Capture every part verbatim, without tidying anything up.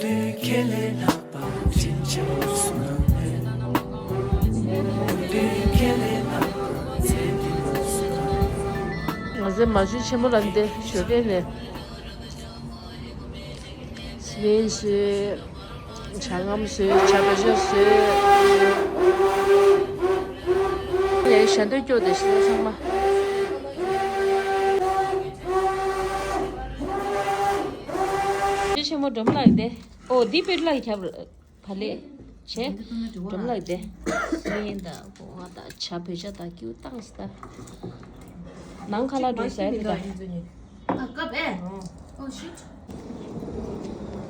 ང་ཚོའི་མ་ཇུ་ཆེན་མོ་ལ་འདི་ཞོགས་ཀས་ནས་སི་པན་བཟོས། ཇ་སྒམ་བཟོས། ཇ་བེ་ཇ་བཟོས། ཡའི་ཞལ་འདོན་སྐྱོར་དེ་ཞིག་ཚང་མ། ཇུ་ཆེན་མོ་སྒྲོལ་མ་ལགས་དེ། ཨོ་འདི་པེ་ལགས་ཁྱབ། བ་ལས་བྱས། སྒྲོལ་མ་ལགས་དེ། སྨན་དང་གོང་བ་དང་ཇ་བེ་ཇ་དང་ཀིའུ་བཏང་སྟེ། ནང་ཁ་ལ་འགྲོ་ཟེར་དེ་དང་།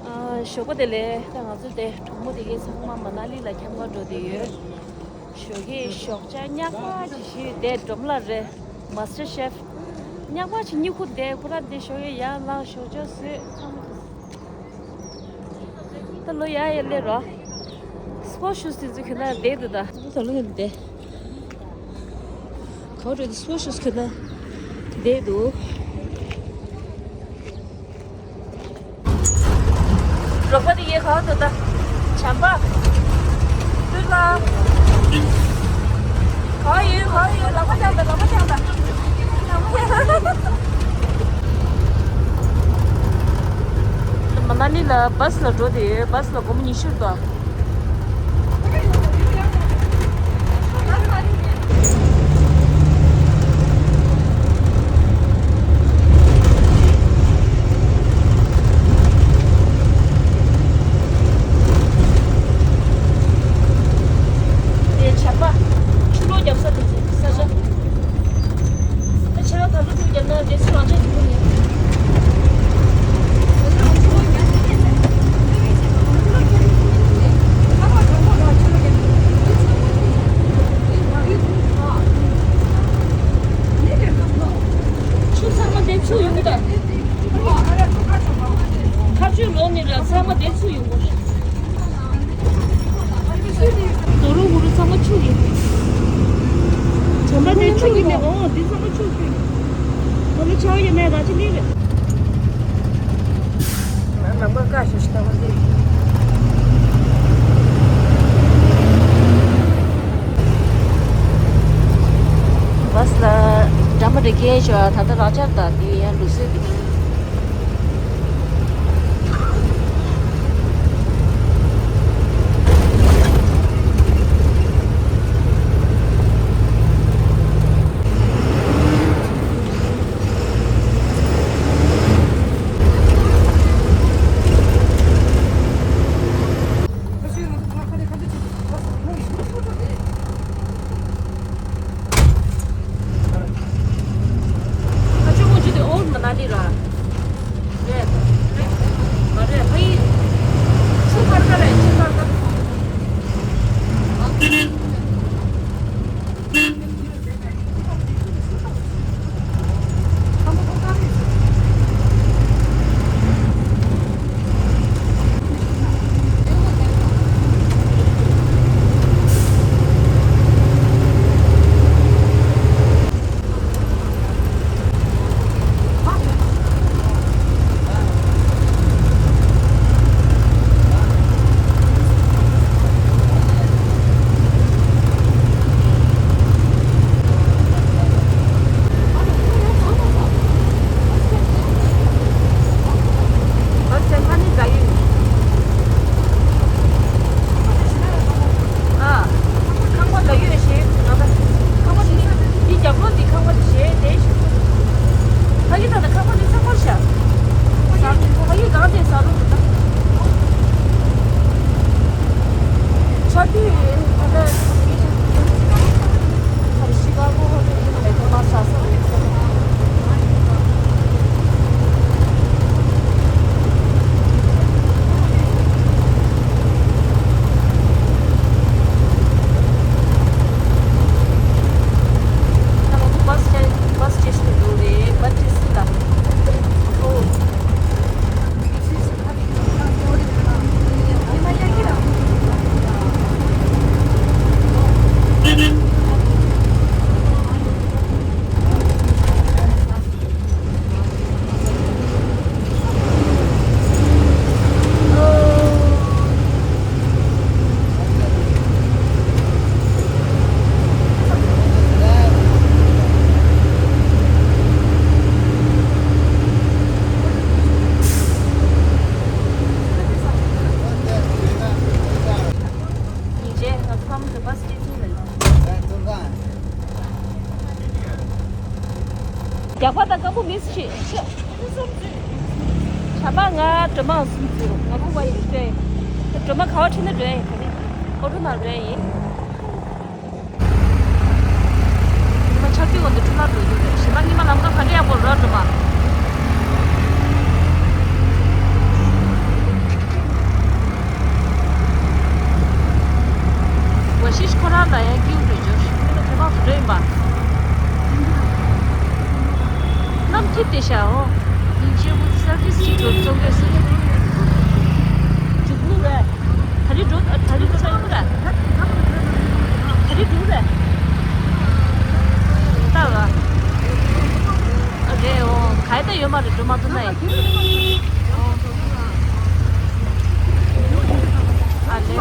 ཨ་ཞོགས་པ་དེ་ལས་ད་ང་ཚོ་དེ་གྲོགས་མོ་དེ་གའི་ཚང་མ་མ་ན་ལི་ལ་འཁྱམ་ག་འགྲོ་དེ་ཡོད། ཞོགས་ཀས་ཞོགས་ཇ་ཉག་པ་ཅིག་ཞིག་དེ་སྒྲོལ་མ་ལགས་རེད། མ་སི་ཊར་ཤེཕ། ཉག་པ་ཅིག་གཉིད་ཁུག་དེ་ཁོ་རང་དེ་ཞོགས་ཀས་ཡར་ལངས་ཞོགས་ཇ་བཟོས་ཚང་མ། ད་ལོ་ཡ་ཡ་ལེ་རོ། སི་པོར་ཊི་ཤུ་ཛི་དེ་ཚོ་གྱོན་ན་བསྡད་འདུག་ད། ད་ལོ་ཡ་བསྡད། ག་བར་འགྲོ་དེ་སི་པོར་ཊི་ཤུ་ཛི་གྱོན་ན་བསྡད་འདུག་རོགས་པ་དེ་ཡའི་ག་བར་འགྲོ་ད། བྱམས་པ། ཏུ་ལ། ག་བར་ཡོད་ག་བར་ཡོད། ལག་པ་བརྐྱངས་དང་ལག་པ་བརྐྱངས་དང་། མ་ན་ལི་ལ་བྷ་སི་ལ་འགྲོ་དེ་ཡོད། བྷ་སི་ལ་སྒོར་མོ་ཉི་ཤུ་རེད་དོ། དེ་ཆར་པ་ཆུ་ལོག་བརྒྱབ་ས་དེ་ཚོ་ས་ཆ། ད་ཆར་པ་ད་ལོ་ཆུ་བརྒྱབ་ན་དེ་ཚོ་རང་ཆ་ཆུ་ལོག་ཡིན། ཆུ་ཚང་མ་དེ་ཚུར་ཡོང་གི་ད། མཁར་ཆུ་ལོག་ནི་ར་ཚང་མ་དེ་ཚུར་ཡོང་གི་རེད། དོ་རུང་གུ་རུ་ཚང་མ་ཆུ་ཡིན། བྱམས་པ་དེ་ཆུ་ཡིན་མེད་གོ། འོ་འདི་ཚང་མ་ཆུ་ཆུ་ཡིན། དོ་རུང་ཆའོ་ཡིན་མེད་ར་ཅི་མིན་རེད། ནང་པ་བཀའ་ཤོག་ཤི་ཏག་པ་འདི། བྷ་སི་ལ་འདྲ་མ་འདྲ་སྐད་ཤོག་ད་ལྟ་རག་ཆར་དང་འདི་ཡང་ལུགས་སྲོལ་འདི། ཁ་ཆུ་མོ་ཆུ་དེ་ཨོལ་མ་ན་ལི་ར། མིས་ཤི་ཤི། བྱམས་པ་ང་སྒྲོལ་མ་གསུམ་བཙུགས། ང་ཁོང་པ་ཡིན་ཏེ། སྒྲོལ་མ་ག་བ་ཁྲིད་ན་འགྲོ་ཡིན་ག་རེ། ཨོ་ཊོ་ནང་འགྲོ་ཡིན། ཉི་མ་ཆར་དུས་འོ་འདི་ཁྲུ་ལ་འགྲོ་རྒྱུ་རེད། གཞན་པ་ཉི་མ་ལམ་ཁ་ག་འདྲ་ཡག་པོ་རོགས་སྒྲོལ་མ། ཝ་ཤིས་ཁོ་རང་ལ་ཡང་སྐྱིད་པོ་འགྲོ་རྒྱུ་རེད། ཁོ་ཚོ་དེ་བར་དུ་འགྲོ་ཡིན་པ། གནམ་ཐིབས་ཏེ་ཤག་ཨོ། ཡིན་ཆེ་བོ་སར་བིས་ཅིག་འགྲོ་བཙོང་གི་སུ་ཡིན། འཇུག་ལུགས་རེད། ད་རེས་འགྲོ་ད་རེས་འགྲོ་ཚར་ཡོད་ར། ད་རེས་འགྲོ་ར། ད་བ། ཨ་རེད་ཨོ། ག་ཡེ་ད་ཡོད་མ་རེད། འགྲོ་མ་ཐུབ་ན་ཡིན། ཨ་ལེ།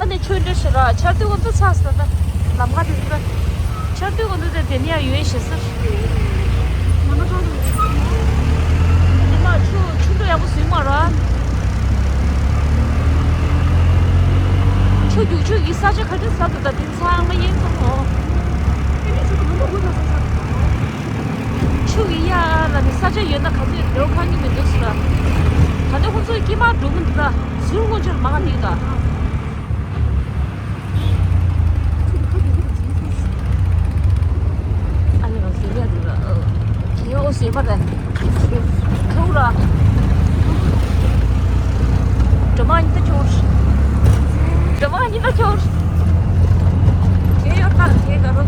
ཨ་ནི་ཆུ་འདྲ་ཞིག་ར་ཆར་དུས་ཀུན་ཏུ་ཚ་ས་ད། ལམ་ཁ་དེ་ཚོ་ཆར་དུས་ཀུན་ཏུ་དེ་དེ་ནས་ཡང་ཡོད་ཤེས་སུ། ཉི་མ་ཆུ་ཆུ་འགྲོ་ཡག་པོ་ཟིན་མ་ར། ཆུ་རྒྱུག་ཆུ་གི་ས་ཆ་ག་ཚོད་ས་འདུག་ད་དེ་ཚང་མ་ཡིན་ཙང་ངོ་། ཆུ་གི་ཡ་ལ་ནི་ས་ཆ་ཡོད་ན་ག་ཚོད་འགྲོ་ཁག་གི་མི་འདུག་ཟེར་ལ། ད་ནི་ཁོ་ཚོས་སྐྱེས་མ་འགྲོ་གི་འདུག་ད་ཟུར་ངོ་ཆར་མ་ག་འདུག་ད། ཨ་ལེ་ང་ཟེར་ཡ་འདུག་ལ། ཁྱེད་ཨོ་ཟེར་པ་རེད། ཁྱེད་ལ། སྒྲོལ་མ་གཉིས་ད་ཁྱོར། སྒྲོལ་མ་གཉིས་ད་ཁྱོར། ཁྱེད་ཡོད་ཁ་ཁྱེད་ག་རོ།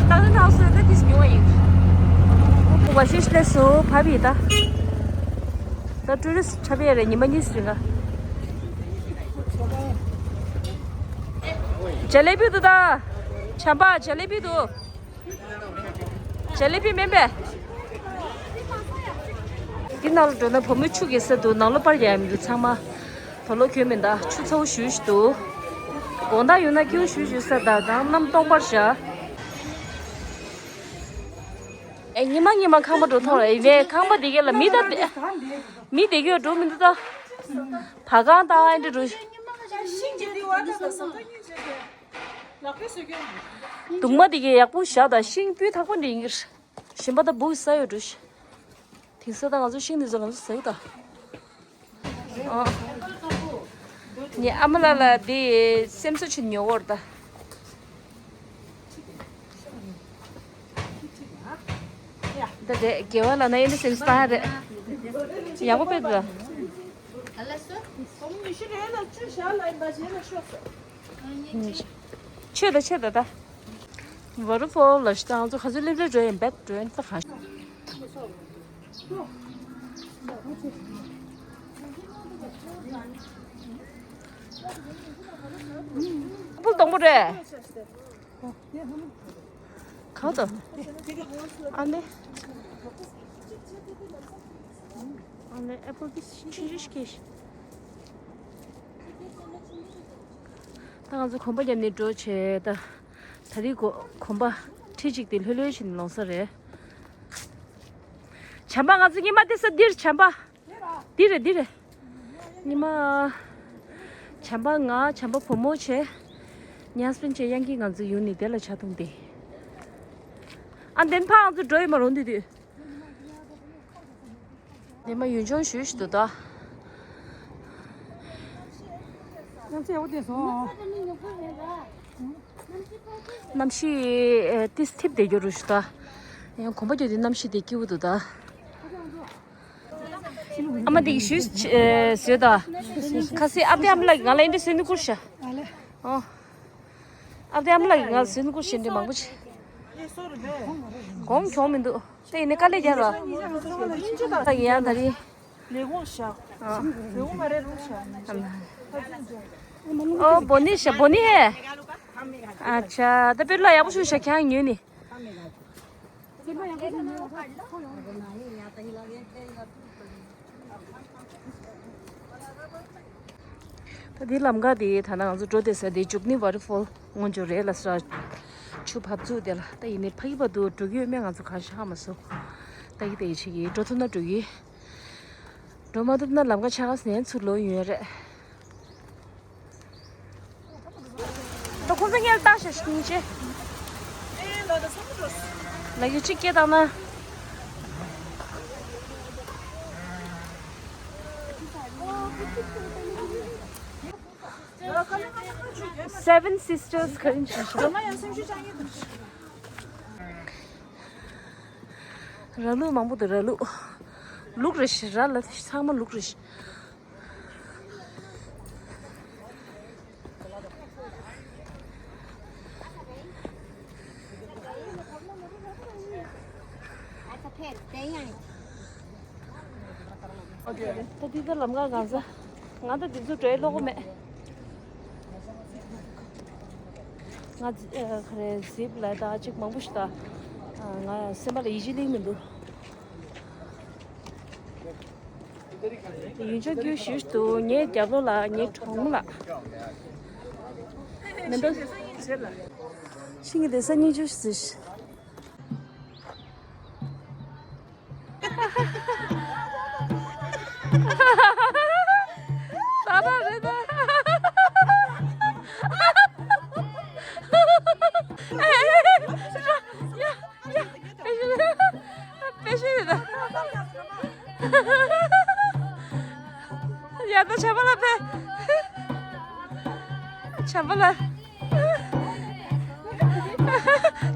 ད་ནི་ནའུ་སོ་ད་དིས་ཉོ་ཡིན། ཁོ་བ་ཤེས་ལས་སོ་ཕ་བི་ད། ད་ཊུ་རི་སི་འཁྲབ་ཡ་རེད། ཉི་མ་གཉིས་རིང་ག་ཇ་ལེ་བི་འདུག་ད། བྱམས་པ་ཇ་ལེ་བི་འདུག་ཇ་ལེ་བི་མིན་པས། འདི་ནང་ལ་འགྲོ་ན་བུ་མོའི་ཆུ་གེ་ས་འདུག་ནང་ལོགས་པར་ཡ་མི་འདུག་ཚང་མ་དུག་ལོག་གྱོན་མི་འདུག་ཆུ་ཚ་བོ་ཞེ་ཞིག་འདུག་དགོང་དག་ཡོང་ན་སྐྱིད་པོ་ཞེ་ཞིག་ས་ད་དང་གནམ་སྟོང་པར་བཞག་ཨེ་ཉི་མ་ཉི་མ་ཁང་པ་འགྲོ་ཐོང་རེད། ཨེ་ཁང་པ་དེ་ག་ལ་མི་ད་དེ་མི་དེ་ག་འགྲོ་མི་འདུག་ད། བ་གང་དང་ཨེ་འདྲ་འགྲོ། གདུང་མ་དེ་གའི་ཡག་པོ་བཞག་དང་ཤིང་སྤུས་དག་པོ་འདྲ་ཡིན་གྱི་རེད། གཞན་པ་ད་སྦུག་ས་ཡོད་འགྲོ་ཤི། དེང་སང་ད་ང་ཚོ་ཤིང་འདི་ཚོ་ང་ཚོ་ཟ་གི་ད། ཨོ། ངའི་ཨ་མ་ལགས་ལ་འདི་སེམས་གསོ་བྱེད་ཉོ་བར་ད། ད་དེ་དགེ་བ་ལ་ན་ཡིན་ན་སེམས་གསོ་ད་རེད། ཡག་པོ་དཔེ་འདུག་ཆོད་ད་ཆོད་ད་ད། ཝ་ཊར་ཕོལ་ལ་ཤི་ད་ང་ཚོ་ག་ཚོད་སླེབས་སླེབས་འགྲོ་ཡིན་བེད་འགྲོ་ཡིན་ད་གང་། སྤུ་སྡོང་པོ་རེད། གང་དུ། ཨ་ནེ། ཨ་ནེ་ཨེ་པོལ་དེ་ཆུང་ཆུང་ཞིག་ད་ང་ཚོ་གོམ་པ་བརྒྱབ་ནས་འགྲོ་བྱས་ད། ད་རེས་གོ་གོམ་པ་ཁྲི་གཅིག་དེ་ལྷོད་ལྷོད་བྱས་ནས་ལོང་ས་རེད། བྱམས་པ་ང་ཚོ་ཉི་མ་དེ་ས་འདིར་བྱམས་པ། འདི་རེད་འདི་རེད། ཉི་མ། བྱམས་པ་ང་བྱམས་པ་བུ་མོ་བྱས། ཉ་སྤིན་བྱས་གཡང་སྐྱིད་ང་ཚོ་ཡུལ་ནས་དེ་ལ་ཆ་འཐུང་སྟེ། ཨ་འདན་ཕ་ང་ཚོ་འགྲོ་ཡི་མ་རུང་དུས་དུས། འདན་མ་ཡུལ་ལྗོངས་ཞུས་ཞུ་དུ་ད། གནམ་གཤིས་ཨེ་ཏིས་ཐིབས་བསྡད་རྒྱུ་རུ་ཞུ་ད། ཡང་གོམ་པ་རྒྱུ་དེ་གནམ་གཤིས་དེ་སྐྱིད་པོ་འདུག་ད། ཨ་མ་དེ་གི་ཞུས་ཨེ་བཟོས་ད། ཁ་སི་ཨ་བདེ་ཨ་མ་ལགས་ང་ལ་ཨེ་འདྲ་བཟོས་ནི་བསྐུར་ཤ། ཨོ། ཨ་བདེ་ཨ་མ་ལགས་ང་ལ་བཟོས་ནི་བསྐུར་ཤ་འདྲ་མང་པོ་ཆེ། གོང་གྱོང་མི་འདུག་ད་ཡིན་ནི་དཀའ་ལས་རྒྱག་ར། ད་ཡིན་ཡང་ད་རིང་། ལས་ཁུངས་བཞག་ཨ། ལས་ཁུངས་མ་རེད་རུང་བཞག་ཨོ་བོ་ནི་ཤ་བོ་ནི་ཧེ། ཨ་ཆ་ད་དཔེ་ལ་ཡག་པོ་ཞུ་ཤ་ཁྱང་ཉོས་ནི། ད་འདི་ལམ་ཁ་དེ་ད་ནང་ང་ཚོ་འགྲོ་བསྡད་ས་དེ་ཇུག་ནི་ཝ་ཊར་ཕོལ་སྔོན་འཇུག་རེད་ལ་ས། ཆུ་བབས་ཚུགས་དེ་ལ་ད་ཡིན་ནི་ཕ་གི་བར་དུ་འགྲོ་གི་ཡོད་མེད་ང་ཚོ་གང་ཤེས་ཧ་མ་སོང་། ད་གི་དེ་ཡི་ཆེ་གི་འགྲོ་ཐུབ་ན་འགྲོ་གི། འགྲོ་མ་ཐུབ་ན་ལམ་ཁ་ཆགས་ས་ནས་ཚུར་ལོག་ཡོང་ཡ་རེད། ད་ཁོང་ཚོ་སྔོན་ལ་བཏང་ཤག་ཤིང་ཆེ། ལ་ཡུ་གཅིག་སྐད་བཏང་ན། Seven Sisters ག་རེ་བྱས་ཤག་ར་ལུག་མང་པོ་འདུག་ར་ལུག་ལུག་རེད་ཤག་ར་ལ་ཚང་མ་ལུག་རེད་ཤག་ད་འདི་ད་ལམ་ཁ་གང་ས། ང་ད་འདི་ཚོ་བྲོས་ལོག་གི་མེད། ང་ཛི་ཨ་ག་རེ་ཛིབ་ལ་ད་ཅིག་མང་པོ་ཞིག་ད། ང་སེམས་པ་ལ་ཡིད་ཆེས་ལེགས་མི་འདུག་ཡུན་ཆོག་རྒྱུ་ཞུས་འདུག་ངའི་རྒྱབ་ལོགས་ལ་ངའི་གྲོགས་མོ་ལགས། མེ་འདོད། ཤིང་གི་དེ་ས་སྙིང་རྗེ་ཞིག་ཟེར། ད་ད་རེད་ད། ཡ་ཡ། དཔེ་ཤེས་ཡོད་ད། ཡ་ད་བྱམས་པ་ལགས་ཕེབས། བྱམས་པ་ལགས།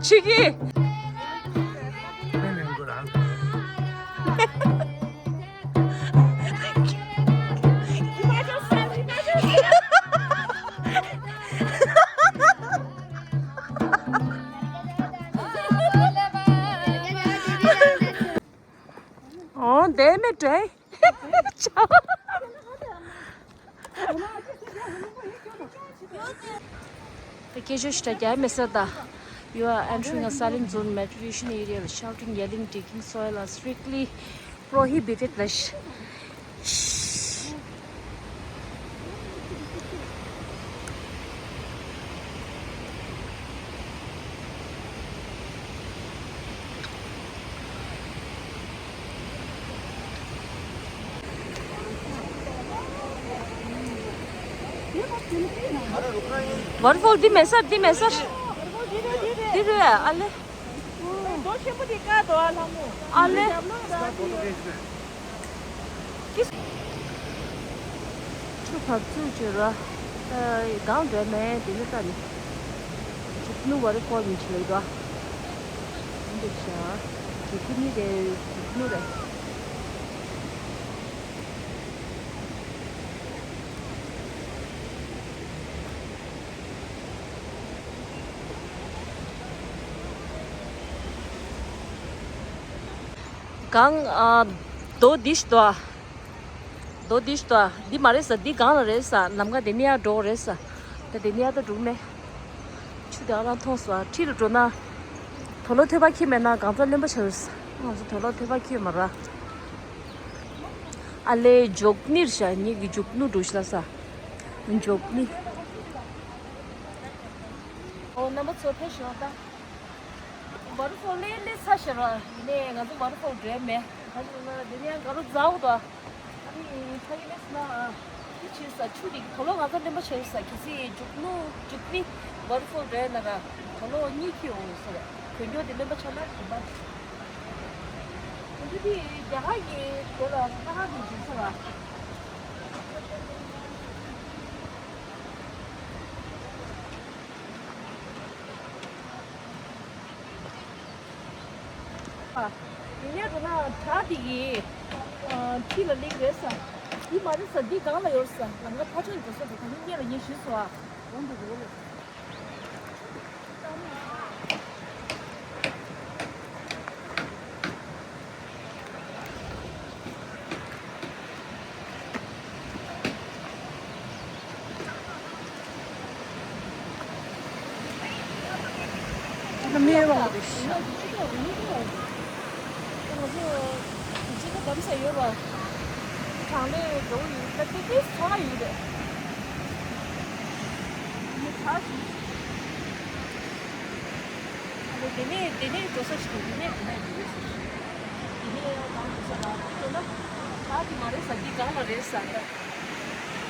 ཆི་གི། Oh, damn it, eh? སྐད་ཆ་ཞིག་རྒྱག་མི་ས་ད། You are entering a silent zone, maturation area, shouting, yelling, digging soil are strictly prohibited. Waterfall འདི་མེད་ས། འདི་མེད་ས། འདི་རེད་ཨ་ལེ། རྡོ་ཆེན་པོ་དེ་བཀག་འདུག་ཨ་ལྷ་མོ། ཨ་ལེ། ཆུ་བབས་ཚུགས་བྱོས་ར། ཨ་གང་འདྲ་མེད་དེ་ནི་ལྟ་ནི། ཇུག་ནུ་བར་ཀོལ་མི་ཆེ་ལེ་དོ། འདི་ཤ། ཇུག་ནི་རེད། ཇུག་ནུ་རེད། གང་ཨ། རྡོ་འདི་ཞིག་འདུག་ཨ། རྡོ་འདི་ཞིག་འདུག་ཨ། འདི་མ་རེད་ས། འདི་གང་ལ་རེད་ས། ལམ་ཁ་དེ་ནས་ཡར་འགྲོ་རེད་ས། ད་དེ་ནས་ཡར་ད་འགྲོ་མེད། ཆུ་དེ་ཨ་རང་མཐོང་སོང་ཨ། འཁྲིས་ལ་འགྲོ་ན། དུག་ལོག་ཐོད་པ་འཁྱེར་མེད་ན་གང་ཚ་རློན་པ་ཆགས་ཡོད་ས། ང་ཚོ་དུག་ལོག་ཐོད་པ་འཁྱེར་མ་ར། ཨ་ལེ་ཇུག་ནི་རེད་ཤག་ངེད་ཀྱི་ཇུག་ནུ་འགྲོ་ཤི་ལ་ས། ཇུག་ནི། ཨོ་རྣམ་པ་ཚོ་ཕེབས་ཤོག་ད། ཝ་ཊར་ཕོལ་ལས་ལས་ཚ་ཤར་བ་ཡིན་ནའི་ང་ཚོ་ཝ་ཊར་ཕོལ་འགྲོ་མེད། ད་ནི་ང་འདི་ནས་ག་རུ་འཛའ་འོ་ད། ཨ་ནི་ཕ་གི་ལས་སུ་ན་འདི་བྱས་ས་ཆུ་འདི་དུག་ལོག་ང་ཚོ་རློན་པ་ཆགས་ས་གལ་སྲིད་ཇུག་ནུ་ཇུག་ནི་ཝ་ཊར་ཕོལ་འགྲོ་ན་ར་དུག་ལོག་གཉིས་ཁྱི་འོང་ས་ར་གོན་རྒྱུ་འདི་རློན་པ་ཆགས་ན་གོན་པ། གོན་རྒྱུ་འདི་རྒྱ་གར་གྱི་དེ་ལ་ས་ཧ་གི་བྱས་ས་ར། ཡིན་ཡང་དེ་ན་བྲག་དེ་གི་འཁྲིས་ལ་སླེབས་རེད་ས། འདི་མ་རེད་ས། འདི་སྒང་ལ་ཡོད་ས། ལམ་ཁ་ཕར་ཕྱོགས་ནས་འགྲོ་ས་འདུག་ད་ནི་སྔོན་ལ་ངས་ཞུས་སོང་ཨ། འོང་འདུག་འོང་འདུག་ང་ཚོ་གཅིག་པ་བདམས་ས་ཡོད་པ། གྲང་ལས་འགྲོ་ཡོད་ད་ཏི་ཏི་ཚ་ཡོད་རེད། མི་ཚ་ཞིག་ཨ་ནི་དེ་ནས་དེ་ནས་འགྲོ་ས་ཞིག་འདུག་དེ་ནས་དེ་ནས་འགྲོ་ས་ཞིག་དེ་ནས་ཡང་གང་འགྲོ་ས་ལ་འགྲོ་ན་ད་དེ་མ་རེད་ས། འདི་གང་ལ་རེད་ས་ད།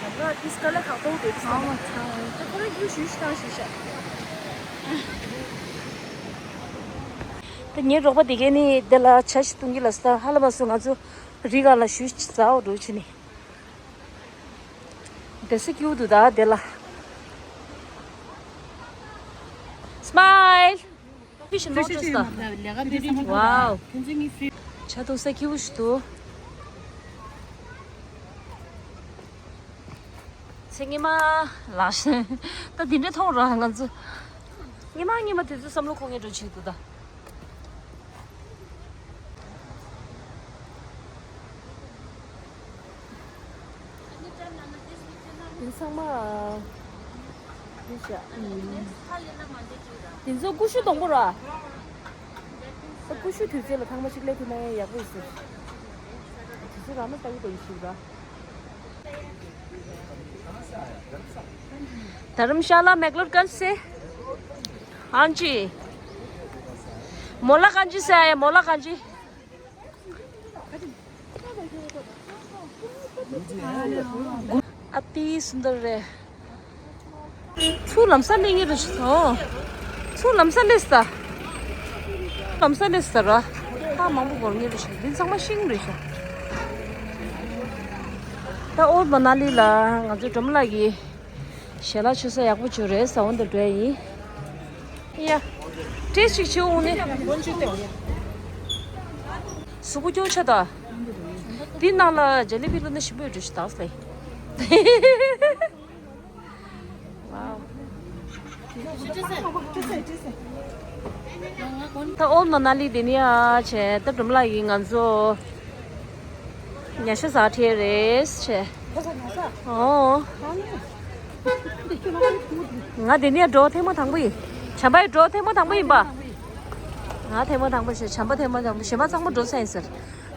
ཡང་ན་ཏིས་ཀ་ལ་ཁག་པོ་རེད་ས། ཨ་མ་ཚ་ད་ཁོ་རང་རྒྱུ་ཞུ་ཞིག་བཏང་ཞིག་ཤག་ད་ངའི་རོགས་པ་དེ་གས་ནི་དེ་ལ་ཇ་ཞིག་བཏུང་གི་ལ་ས། ཧ་ལ་མ་སོང་། ང་ཚོ་རི་ག་ལ་ཞུ་ཟའོ་འགྲོ་ཆེ་ནི། དེ་སེ་ཀྱུ་དུ་ད་དེ་ལ། Smile. Fish and lotus ད། Wow. ཆ་ཐུང་སེ་ཀྱུ་ཞིག་འདུག་ཚེ་ཉི་མ་ལགས། ད་འདི་འདྲ་མཐོང་ར་ང་ཚོ། ཉི་མ་ཉི་མ་དེ་ཚོ་བསམ་བློ་འཁོར་མཁན་འདྲ་བྱེད་འདུག་ད། འདི་ཚང་མ། འདི་བཞག་དེ་ཚོ་ཀུ་ཤུ་སྡོང་པོ་ར། ད་ཀུ་ཤུ་དུས་ཚོད་ལ་ཐང་མ་གཅིག་ལས་ཐུབ་ན་ཡག་པོ་ཡིན་ཟེར། དུས་ཚོད་རག་ན་ལྟ་གི་འདུག་ཞིག་ར། धर्मशाला मैक्लोडगंज से। हाँ जी। मोलाकांजी से आए, मोलाकांजी। अति सुंदर है। ཚུར་ལམ་སང་སླེབས་ངེས་རེད་ཤག་ཚུར་ལམ་སང་སླེབས་ས། ལམ་སང་སླེབས་ས་ར། ཧ་མང་པོ་འགོར་ངེས་རེད་ཤག་འདི་ཚང་མ་ཤིང་རེད་ཤག་ད་ཨོལ་མ་ན་ལི་ལ་ང་ཚོའི་སྒྲོལ་མ་ལགས་ཀྱིས་ཞལ་ལག་མཆོད་ས་ཡག་པོ་བྱུང་རེད་ཟེར་འོང་དུ་འགྲོ་ཡ་ཡིན། ཡ། ཏེས་ཅིག་བྱེད་འོང་ནི། གཟུགས་པོ་སྐྱོ་ཆ་ད། འདི་ནང་ལ་ཇ་ལི་བི་བླུགས་ན་ཞིམ་པོ་ཡོད་འགྲོ་ཞིག་ད་ཟེར། Wow. ད་ཨོལ་མ་ན་ལི་དེ་ནི་ཨ་བྱས་ད་སྒྲོལ་མ་ལགས་ཀྱིས་ང་ཚོ་ཉ་ཤ་ཟ་ཁྲལ་རེད་བྱས། ཨོ། ང་དེ་ནི་འགྲོ་ཐེངས་མ་དང་པོ་ཡིན། བྱམས་པ་ཡི་འགྲོ་ཐེངས་མ་དང་པོ་ཡིན་པ། ང་ཐེངས་མ་དང་པོ་བྱས་བྱམས་པ་ཐེངས་མ་དང་པོ་གཞན་མ་ཚང་མ་འགྲོ་ས་ཡིན་ཟེར།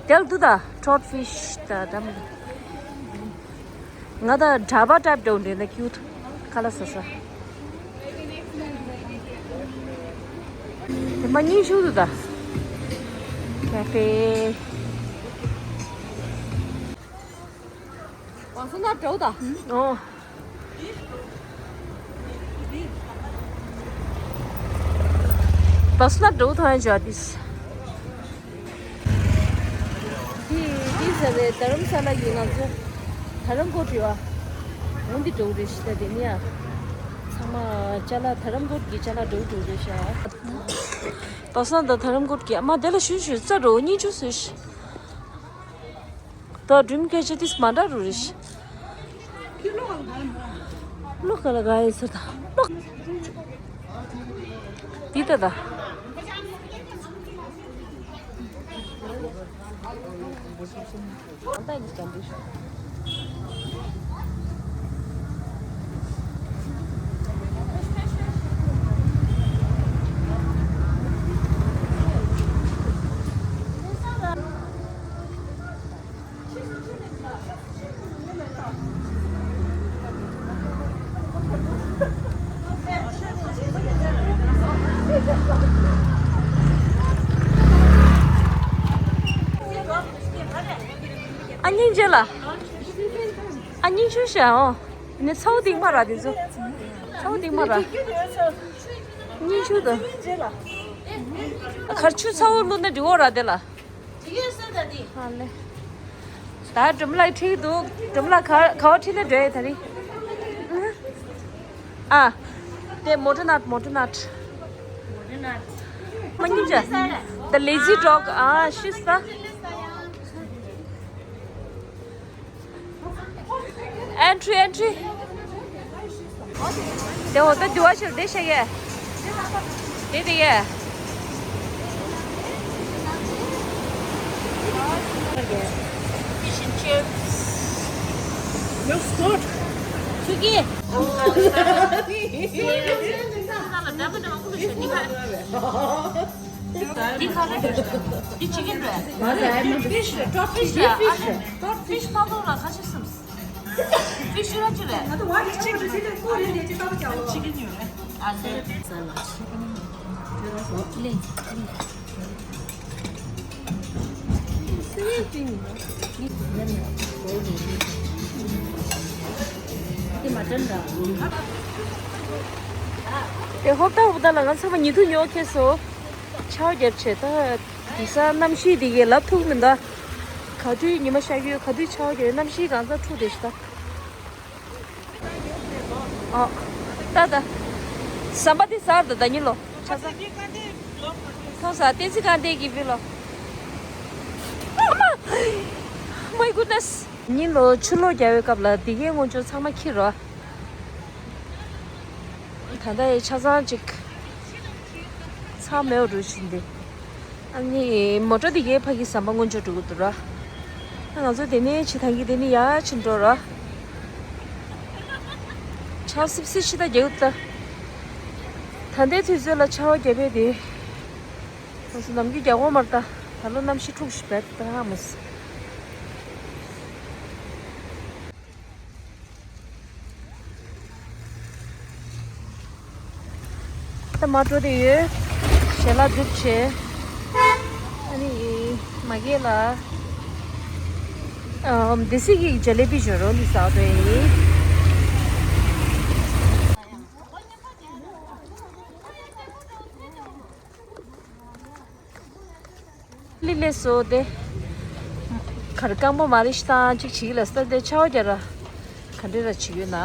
དེར་འདུག་ད་ཊོཊ་ཕིཤ་ད་འདྲ་མི་འདུག་ང་ད་གྲྭ་པ་ཊའིབ་འདྲ་བོ་འདྲ་ན་ཀིའུཊ་ཁ་ལག་ཟ་ས། དེ་མ་སྙིང་ཤུགས་འདུག་ད། ཁེ་ཕེ། བ་སོ་ན་འདྲ་བོ་ད། ཨོ། བ་སོ་ན་འདྲ་བོ་ཐོན་ཡ་འཇོག་དིས། དེ་དེ་ཟེར་བའི་རྡ་རམ་ས་ལ་ཡིན་ང་ཚོ། དྷ་རམ་ཀོཊ་ཡོད་ཨ། འོ་འདི་འགྲོ་གི་རེད་ཤི་ད་དེ་ནི་ཡ། ཚང་མ་ཅ་ལག་དྷ་རམ་ཀོཊ་གི་ཅ་ལག་འགྲོ་འགྲོ་རེད་ཤག་བ་སོ་ན་དང་དྷ་རམ་ཀོཊ་གི་ཨ་མ་དེ་ལ་ཞུ་ཞུ་རྩ་འགྲོ་གཉིས་ཆུ་བཟོས་ཤི། ད་སྒྲུང་སྐད་ཆ་ཏིས་མ་འདྲ་རུ་རེད་ཤི། ལོ་ག་ལ་ག་ཡི་ཟེར་ད། ལོ། འདི་ད་ད། ཨ་སྙིང་རྗེ་ལ། ཨ་སྙིང་ཆུང་ཤ་འོ། ནི་ཚ་བོ་གཏིང་མ་ར་དེ་ཚོ། ཚ་བོ་གཏིང་མ་ར། སྙིང་ཆུང་དང་། ཁར་ཆུ་ཚ་བོ་བླུགས་ན་འགྲིག་འོ་ར་དེ་ལ། ཨ་ལེ། ད་སྒྲོལ་མ་ལགས་ཁྲིད་འདུག་སྒྲོལ་མ་ལགས་ག་ག་བ་ཁྲིད་ལེ་འགྲོ་ཡི་ད་རིང་། ཨ། དེ་མོ་ཊ་ནཊ་མོ་ཊ་ནཊ། མ་ཉིན་ཅ། The lazy dog ཨ་ཤི་ས། Entry, entry. དེ་འོ་ད་དུ་བ་ཤིར་དེ་ཤ་ཡེ། དེ་དེ་ཡེ། Fish and chips. Looks good. ཚུ་གི། འདི་ཁ་ལག་འདི་ཅི་གིན་རེད། Fish, fish, fish. Fish མ་གཏོགས་ལ་ཁ་ཤས་སམ། Fish ར་ཅི་རེད། Chicken ཡོད་རེད། ཨ་ལེ། ལེ། དེ་ཧོབ་ཏ་ཧོབ་ཏ་ལ་ང་ཚང་མ་ཉི་ཐུ་ཉོ་ཁེ་སོ། ཆའོ་རྒྱབ་ཆེ་ད། དེ་ས་གནམ་གཤིས་དེ་གས་ལབ་ཐུབ་མི་འདུག་ག་དུས་ཉི་མ་ཤར་གི་ཡོད་ག་དུས་ཆའོ་རྒྱབ་གནམ་གཤིས་གང་ཚ་འཁྲུག་དེ་ཤི་ད། ཨོ། ད་ད། ཟམ་པ་དེ་གཟར་དུ་ད་ཉིན་ལོ། ཆ་ཚང་། མཐོང་ས་བསྟན་འཛིན་དགའ་ལྡན་གྱི་བི་ལོ། My goodness། ཉིན་ལོ་ཆུ་ལོག་རྒྱག་པའི་སྐབས་ལ་འདི་གའི་སྔོན་འཇོག་ཚང་མ་འཁྱེར་རོ། ད་ལྟ་ཡི་ཆ་ཚང་ཅིག་ཚང་མེད་འགྲོ་བཞིན་འདི། ཨ་ནི་མོ་ཊ་འདི་གའི་ཕ་གི་ཟམ་པ་སྔོན་འཇོག་འགྲོ་གི་འདུག་ར། ང་ཚོ་དེ་ནས་ཕྱི་ཐང་གི་དེ་ནས་ཡར་ཕྱིན་འགྲོ་ར། ཆར་སིབ་སིབ་ཤི་ད་རྒྱག་ད། ད་ལྟའི་དུས་ཚོད་ལ་ཆར་པ་རྒྱག་པས་དེ། ང་ཚོ་ནམ་རྒྱུན་རྒྱག་གོ་མ་རེད་ད། ད་ལོ་གནམ་གཤིས་འཁྲུག་ཤི་བས་ད་ཧ་མོ་སི། ད་མ་འགྲོ་དེ་ཡོད། ཞལ་ལག་སྒྲུབ་བྱས། ཨ་ནི་མ་གི་ལ། ཨམ། སྡེ་སྲིད་ཀྱི་ཇ་ལེ་བི་ཞོ་རོ་ནི་ཟ་འདོད་ཡིན། ལི་ལི་སོ་དེ། གར་རྐང་པ་མ་རེ་ཤི་དང་ཅིག་བྱིས་ལ་ས་དེ་ཆའོ་རྒྱ་ར། ག་འདྲ་ར་བྱིས་ཡོད་ན།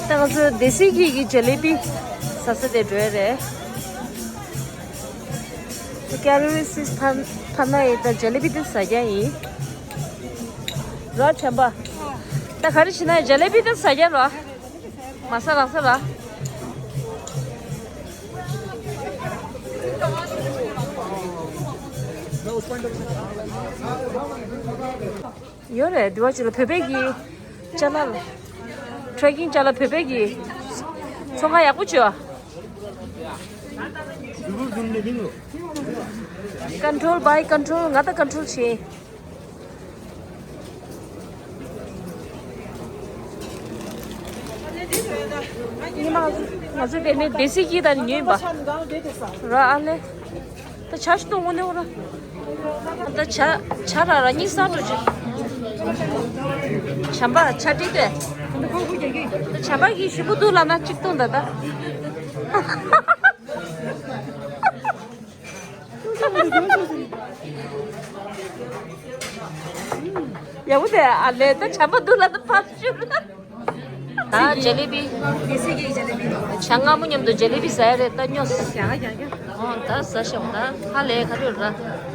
ད་ང་ཚོ་སྡེ་སྲིད་ཀྱི་གི་ཇ་ལེ་བི་ཟ་ས་དེ་འགྲོ་ཡ་རེད། ཀེ་ལོ་རི་སི་ཕ་ཕ་ན་ཡི་ད་ཇ་ལེ་བི་དེ་ཟ་རྒྱ་ཡིན། རོ་བྱམས་པ། ད་ག་རེ་བྱེད་ན་ཇ་ལེ་བི་དེ་ཟ་རྒྱ་རོ། མ་ཟ་རག་ཟ་ར། ཡོད་རེད། འདི་བ་ཅི་ལ་བོད་པའི་གི་ཅ་ལག་ལ། ཊེ་རེ་ཀིང་ཅ་ལག་བོད་པའི་གི་ཚོང་ཁང་ཡག་པོ་བྱོས། Control by control ང་ད་control བྱེད། ཉི་མ་ང་ཚོ་དེ་ནས་སྡེ་སྲིད་ཀྱི་དང་ཉོས་པ་ར། ཨ་ལེ། ད་ཇ་ཞིག་འཐུང་དགོས་ནས་འོ་ར། ད་ཇ་ཇ་ར་ར་གཉིད་སད་འགྲོ་ཅིག་བྱམས་པ་ཇ་སྤྲད་དེ། ད་བྱམས་པ་གིས་ཞིམ་པོ་འདུག་ལབ་ན་གཅིག་འཐུང་ད་ད། ཡག་པོ་དེ་ཨ་ལེ་ད་བྱམས་པ་འདུག་ལབ་ན་ཕར་ཞུ། ད་ཇ་ལེ་བི། ཇ་མངར་མོ་མཉམ་དུ་ཇ་ལེ་བི་ཟ་ཡ་རེད་ད་ཉོ། ཨོ་ད་ཟ་ཤོག་ད་ཧ་ལས་ག་རེ་ར།